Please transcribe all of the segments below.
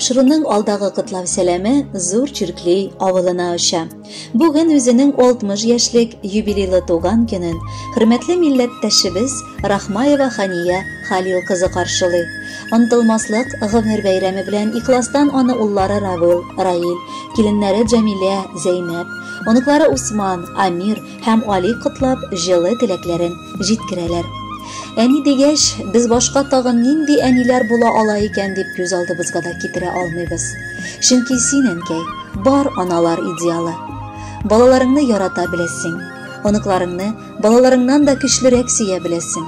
Тапшыруның алдагы котлау сәламе Зур Чиркли авылына оча. Бүген үзенең 60 яшьлек юбилейлы туган көнен хөрмәтле милләттәшебез Рахмаева Хания Халил кызы каршылый. Онытылмаслык гомер бәйрәме белән ихластан аны уллары Равил, Раил, киленнәре Джамилә, Зәйнәп, оныклары Усман, Амир һәм Али котлап җылы теләкләрен җиткерәләр. Әни дигәч, без башка тагын нинди әниләр була ала икән дип күз алдыбызга да китерә алмыйбыз. Чөнки син, әнкәй, бар аналар идеалы. Балаларыңны ярата беләсең, оныкларыңны балаларыңнан да көчлерәк сөя беләсең.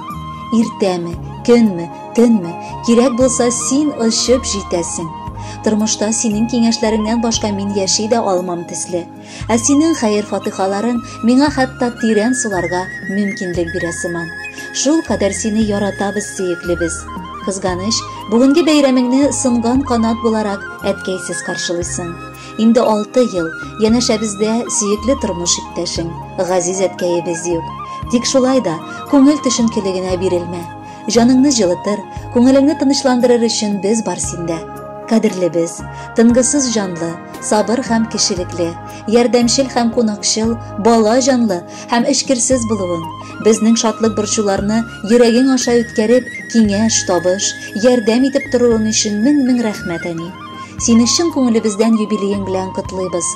Иртәме, көнме, төнме, кирәк булса син очып җитәсең. Тормышта синең киңәшләреңнән башка мин яши дә алмам төсле. Ә синең хәер-фатихаларың миңа хәтта тирән суларга мөмкинлек бирә сыман. Шул кадәр сине яратабыз, сөеклебез. Кызганыч, бүгенге бәйрәмеңне сынган канат буларак әткәйсез каршылыйсың. Инде 6 ел янәшәбездә сөекле тормыш иптәшең, газиз әткәебез юк. Тик шулай да күңел төшенкелегенә бирелмә. Җаныңны җылытыр, күңелеңне тынычландырыр өчен без бар синдә. Кадерлебез, тынгысыз җанлы, сабыр һәм кешелекле, ярдәмчел һәм кунакчыл, бала җанлы һәм эчкерсез булуың, безнең шатлык-борчуларны йөрәгең аша үткәреп, киңәш, табыш, ярдәм итеп торуың өчен мең-мең рәхмәт, әни. Сине чын күңелебездән юбилеең белән котлыйбыз.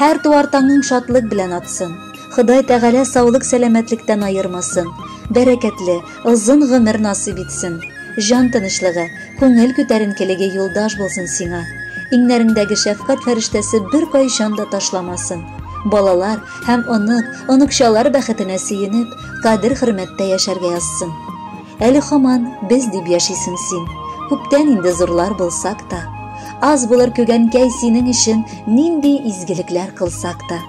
Һәр туар таңың шатлык белән атсын. Ходай Тәгалә саулык-сәламәтлектән аермасын. Бәрәкәтле, озын гомер насыйп итсен. Җан тынычлыгы, күңел күтәренкелеге юлдаш булсын сиңа. Иңнәреңдәге шәфкать фәрештәсе беркайчан да ташламасын. Балалар һәм онык, оныкчалар бәхетенә сөенеп, кадер-хөрмәттә яшәргә язсын. Әле һаман без дип яшисең син. Күптән инде зурлар булсак та. Аз булыр күгәнкәй синең өчен нинди изгелекләр кылсак та.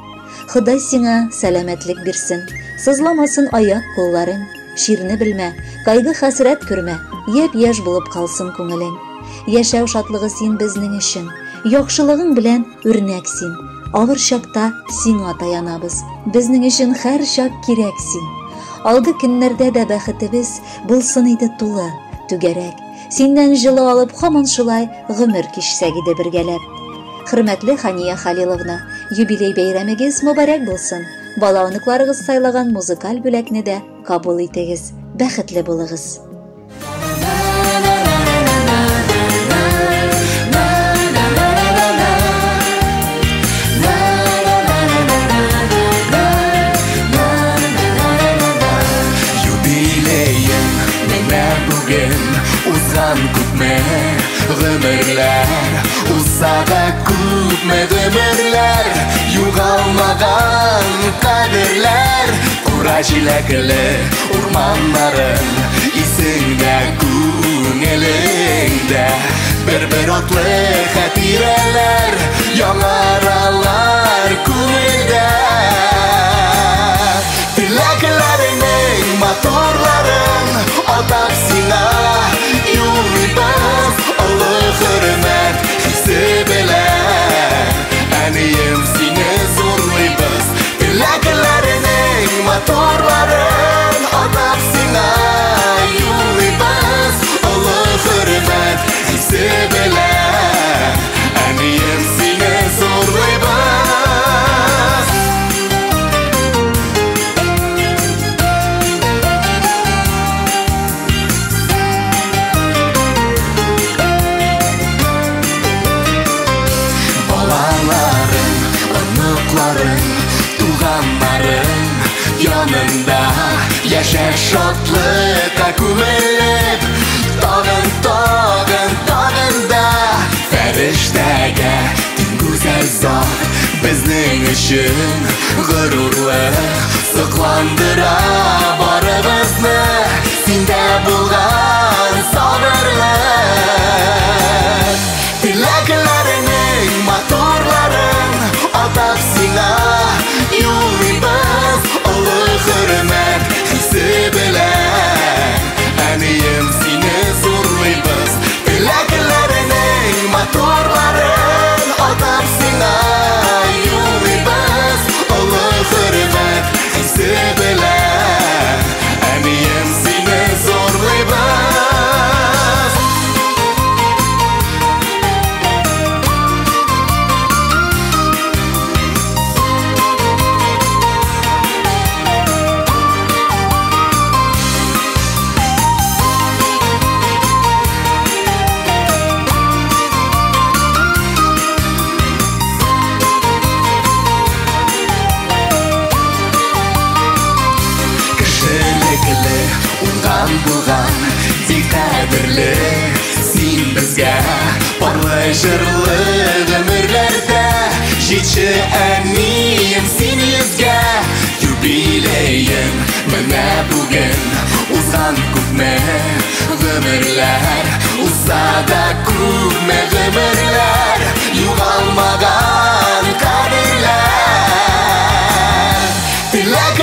Ходай сиңа сәламәтлек бирсен. Сызламасын аяк-кулларың. Чирне белмә, кайгы-хәсрәт күрмә, япь-яшь булып калсын күңелең. Яшәү шатлыгы син безнең өчен. Яхшылыгың белән үрнәк син. Авыр чакта сиңа таянабыз. Безнең өчен һәр чак кирәк син. Алгы көннәрдә дә бәхетебез булсын иде тулы, түгәрәк. Синнән җылы алып һаман шулай гомер кичсәк иде бергәләп. Хөрмәтле Хания Халиловна, юбилей бәйрәмегез мөбарәк булсын. Бала оныкларыгыз сайлаган музыкаль бүләкне дә кабул итегез. Бәхетле булыгыз. Юбилеең менә бүген узган күпме гомерләр, узса да күпме гомерләр, югалмаган кадерләр, кура җиләкле урманнарың исеңдә, күңелеңдә бер-бер атлы хатирәләр яңаралар күңелдә. Теләкләреңнең матурларын атап сиңа юллыйбыз, олы хөрмәт хисе белән. Әнием, сине зурлыйбыз. Теләкләреңнең матурларын атап сиңа юллыйбыз, олы хөрмәт хисе белән. Әнием, сине зурлыйбыз. Балаларың, оныкларың, туганнарың янында яшә шатлыкка күмелеп, тагын, тагын, тагын да фәрештәгә тиң гүзәл зат безнең өчен горурлык сокландыра барыбызны синдә булган сабырлык. Теләкләреңнең матурларын атап сиңа юллыйбыз, олы хөрмәт хисе белән. Әнием, сине зурлыйбыз. Теләкләреңнең матурларын атап сиңа юллыйбыз, олы хөрмәт хисе белән. Әнием, сине зурлыйбыз. Туган булган, тик кадерле син безгә. Парлы җырлы гомерләрдә җитче әнием син йөзгә. Юбилеең менә бүген, узган күпме гомерләр, узса да күпме гомерләр, югалмаган кадерләр. Теләкләрнең